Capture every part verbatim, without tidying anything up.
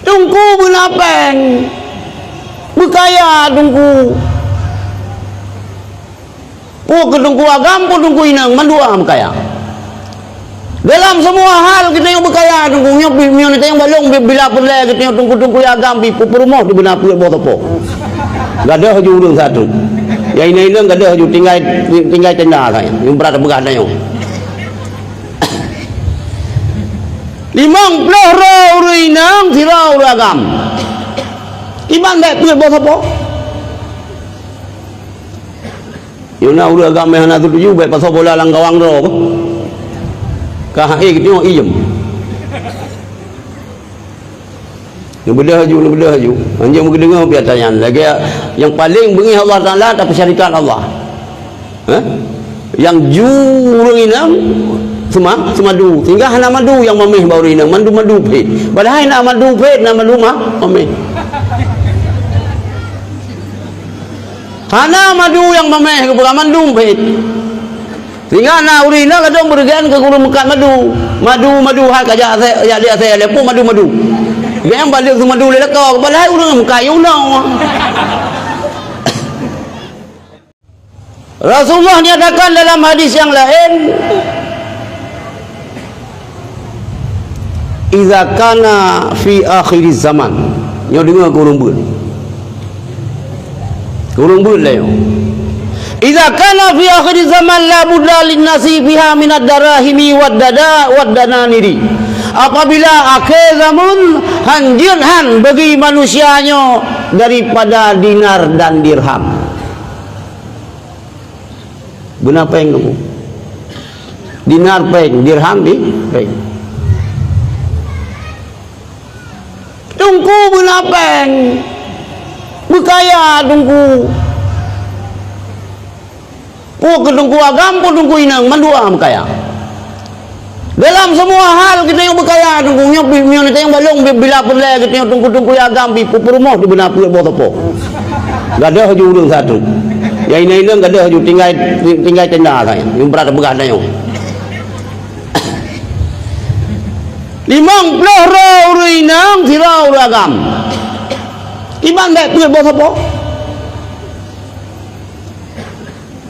Teungku beuna péng, beukaya teungku. Peue keu teungku agam, peue teungku inong, mandua beukaya. Dalam semua hal geutanyoe beukaya teungku. Nyoe pi-, nyoe teunyong balong bi-, bila peureulée geutanyoe teungku-teungku agam bi pu-, peurumoh di beuna peuet boh teupok. Gadôh ju ureuëng satu. Ya inong-inong gadôh ju tinggai, tinggai tenda saja. Nyang brat peugah tanyoe. Limong ploh droe ureuëng inong, sidroe ureuëng agam. Iban bék peuet boh teupok. Yuna ureuëng agam hana setuju, bék pasoe bola lam gawang droe. Ka hai geutanyoe iem. Neubeudôh aju, neubeudôh aju. Anjeueng meugeudeunger piata nyan. Lagée nyang paleng beungéh Allah Taala tapeusyarikat Allah. Hah? Nyang ju ureuëng inong seuma-, seumadu. Sehingga hana madu nyang mameh bak ureuëng inong, mandum madu phét. Padahai na madu phét, na madu ma-, mameh. Hana madu nyang mameh geupeugah mandum phét. Sehingga na ureuëng inong kadang beureugan keu gurée meukat madu. Madu, madu hai ka jak asai, jak di asai lé pun madu, madu. Nyang balek seumadu lé lakoe, padahai ureuëng meukayu nong. Rasulullah nyatakan dalam hadis nyang laén, "Idza kana fi akhiriz zaman." Nyoe deungoe keu ureuëng beuet. Keu ureuëng beuet lé nyoe. "Idza kana fi akhiriz zaman la budda lin nasi fiha minad darahimi wad dada wad dananiri." Apabila akhé zaman, han jeuet han bagi manusia nyoe daripada dinar dan dirham. Beuna péng teungku. Dinar péng, dirham di péng. Teungku beuna péng. Beukaya teungku. Peue keu teungku agam, peue teungku inong, mandua beukaya. Dalam semua hal geutanyoe beukaya teungku. Nyoe pi-, nyoe teunyong balong bi-, bila peureulée geutanyoe teungku-teungku agam bi pu-, peurumoh di beuna peuet boh teupok. Gadôh ju ureuëng satu. Ya inong-inong gadôh ju tinggai, tinggai tenda saja. Nyang brat peugah tanyoe. Limong ploh droe ureuëng inong, sidroe ureuëng agam. Iban bék peuet boh teupok.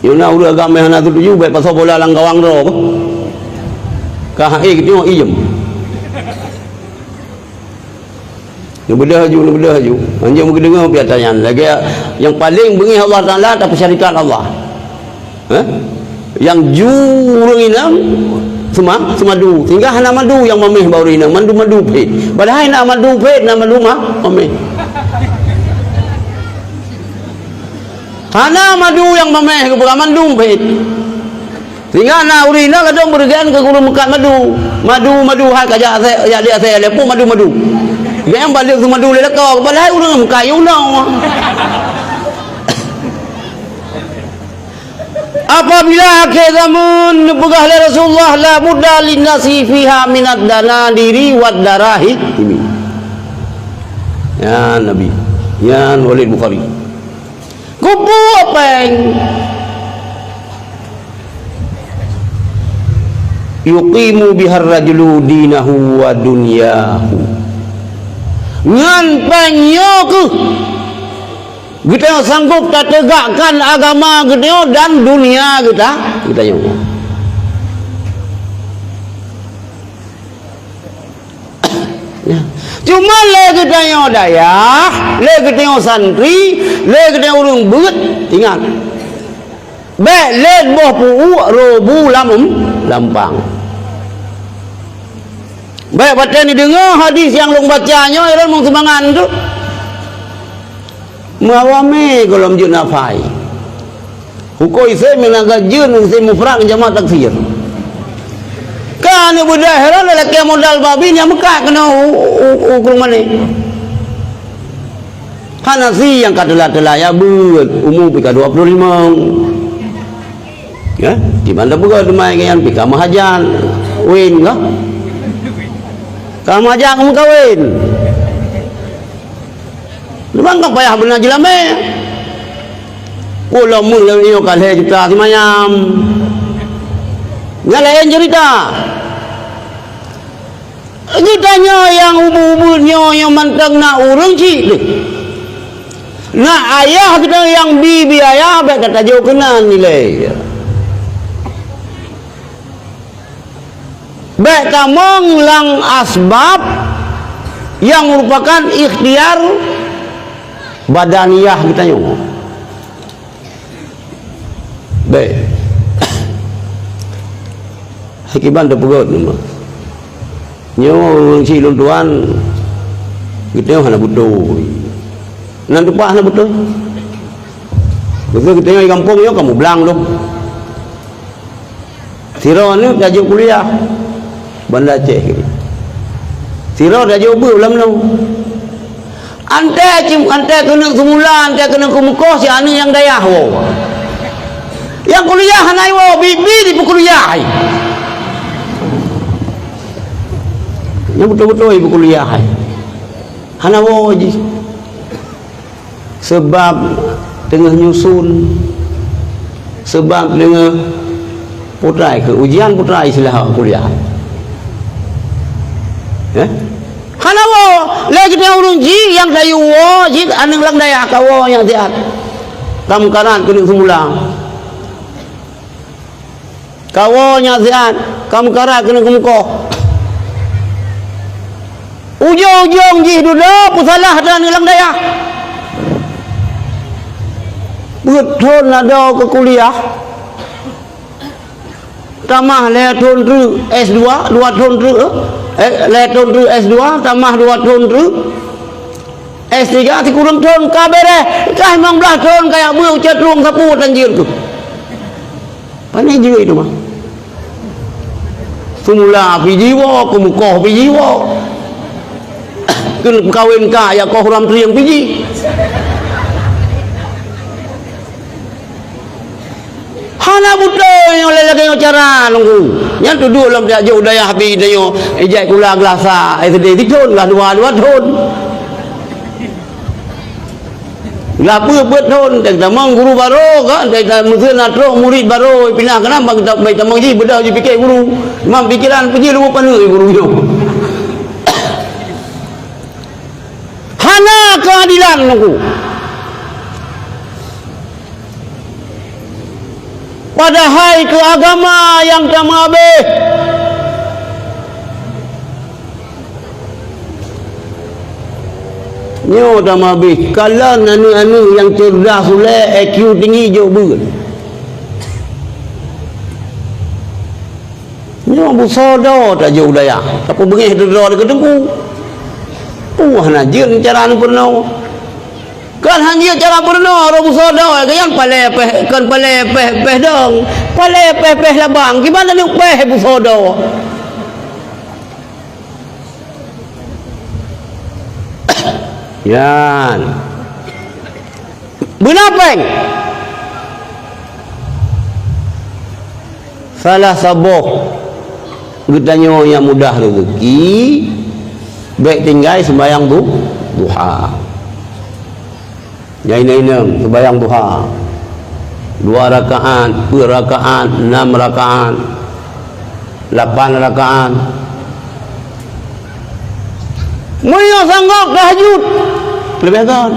Yuna ureuëng agam hana setuju, bék pasoe bola lam gawang droe. Ka hai geutanyoe iem. Neubeudôh aju, neubeudôh aju. Anjeueng meugeudeunger piata nyan. Lagée nyang paleng beungéh Allah Taala tapeusyarikat Allah. Hah? Nyang ju ureuëng inong seuma-, seumadu. Sehingga hana madu nyang mameh bak ureuëng inong, mandum madu phét. Padahai na madu phét, na madu ma-, mameh. Hana madu nyang mameh geupeugah mandum phét. Sehingga na ureuëng inong kadang beureugan keu gurée meukat madu. Madu, madu hai ka jak asai, jak di asai lé pun madu, madu. Nyang balek seumadu lé lakoe, padahai ureuëng meukayu nong. Apabila akhé zaman, neupeugah lé Rasulullah, "La budda lin nasi fiha minad dananiri wad darahimi." Ya Nabi, ya Walid Bukhari. Keupeue péng? "Yuqimu bihar rajulu dinahu wa dunyahu." Ngon péng nyoe keuh geutanyoe sanggob tateugakkan agama geutanyoe dan dunia geuta-, geutanyoe. Ya. Cuma lé geutanyoe dayah, lé geutanyoe santri, lé geutanyoe ureuëng beuet, ingat. Bék lét boh peuuek robu lam, lam pang. Bék watée neudeungoe hadis nyang lôn baca nyoe, lôn meuseumangén tu. Meuawamé gohlom jeuet nafai. Huköm isé meunangga jeuet isé mufrak jamak taksir. Ka aneuk beudôh heran lalakée modal babi nyang meukat keunoe u, u, u, u krueng mané. Hana si nyang ka teula-teula ya beuet, umu pih ka dua puluh limong. Ya, di mana buka teumai nyan pih ka meuhajat. Win ka. Ka meuhajat ka meukawen. Memang ka payah beuna jeulamé. Ulôn meuh lôn nyoe ka lhée juta simayam. Nyan laén cerita. Geutanyoe nyang ubeut-ubeut nyoe, nyoe mantong na ureuëng chik deuh. Na ayah geutanyoe nyang bi, bi ayah, bék tatajok keunan nilai. Bék tamong lam asbab nyang meurupakan ikhtiar badaniyah geutanyoe. Bék. Hai kiban teupeugöt nyoe. Nyoe ureuëng chik lôn tuan, geutanyoe hana beutôi. Nan teupah hana beutôi. Beutôi geutanyoe di gampông nyoe ka mublang lom. Sidroe aneuk tajok kuliah Banda Aceh. Sidroe tajok beuet lam nong. Antée cim-, antée keuneuk seumula, antée keuneuk keumeukoh, si aneuk nyang dayah woe. Nyang kuliah hana woe, bi-bi dipeukuliah. Nyang beutôi-beutôi dipeukuliah. Hana woe jih. Seubab teungoh nyusun, seubab teungoh putra keu ujian, putra istilah kuliah. Eh? Hana woe, lé geutanyoe ureuëng jih nyang tayue woe jih aneuk lam dayah ka woe nyang siat. Ka meukarat keuneuk seumula. Ka woe nyang siat, ka meukarat keuneuk keumeukoh. Ujong-ujong jih dudoe peusalah dan lam dayah. Peuet thon adoe keu kuliah. Tamah lhée thon treuk S dua, dua thon treuk, eh, lhée thon treuk S dua, tamah dua thon treuk S tiga, sikureueng thon ka beureh, ka limong blaih thon ka jak beuet u Cot Rueng sapeue tan jeuet keuh. Pane jeuet teuma. Seumula pih jiwoe, keumeukoh pih jiwoe. Keu kawen ka jak koh uram trieng pih jih. Hana beutôi nyoe lé lagée nyoe cara Teungku. Nyan tuduek lom tajak jok dayah pih tanyoe, ijak sikula glah sa, S D sithon, glah dua, dua thon. Glah peuet, peuet thon, teuk tamong guru barô ka, teuk ta-, meuseu na troh murit barô pinah keunan bak ta-, bak tamong jih beudôh jipike guru. Cuma pikeran peue jih leuweuh paneuk guru nyoe. Hana keuadilan Teungku. Padahai keu agama nyang tameuabéh. Nyoe tameuabéh, kalon aneuk-aneuk nyang cerdas ulée, I Q tinggi jok beuet. Nyoe beusoe droe tajok u dayah, tapeubeungéh droe-droe keu Teungku. Peue hana jeuet cara neupeureunoe. Kon hana jeuet cara peurunoe, ureuëng beusoe droe, geuyan palée péh, kon palée péh, péh dong. Palée péh, péh labang, kiban aneuk péh beusoe droe. Nyan. Beuna péng. Salah saboh geutanyoe nyang mudah reuzeuki, bék tinggai seumbahyang du-, duha. Nyang inong-inong seumbahyang duha, dua rakaat, peuet rakaat, nam rakaat, lapan rakaat. Meunyoe sanggob tahajud, leubeh göt.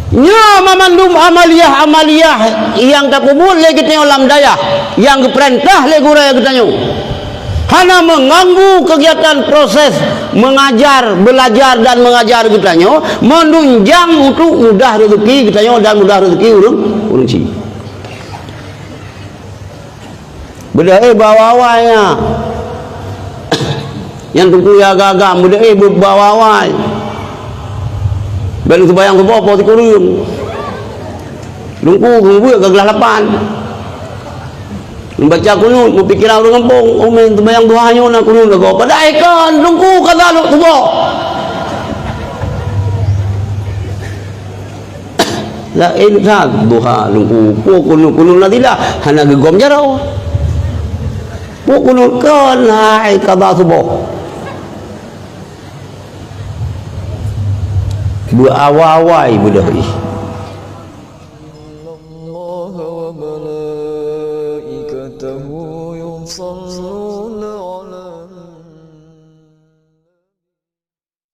Nyoe mamandum amaliah-amaliah nyang tapeubuet lé geutanyoe lam dayah, nyang geupeurintah lé gurée geutanyoe, hana meuganggu keugiatan proses meungajar, beulajar dan meungajar geutanyoe, meununjang untuk mudah reuzeuki geutanyoe dan mudah reuzeuki ureuëng, ureuëng chik. Beudôh éh bak awai-awai nyan. Nyang teungku ya agam-agam, beudôh éh bak awai-awai. Ban seumbahyang suboh po sikureueng. Teungku geubeuet ka glah lapan. Membaca kunut, meupikiran ureuëng gampông, oh meuseumbahyang duha nyoe na kunut lagoe. Padahai kon, teungku ka salok suboh. Laén that duha teungku, po kunut-kunut nazilah hana geugom jaroe. Po kunut kon hai kaba suboh. Beuawai-awai beudôh ih.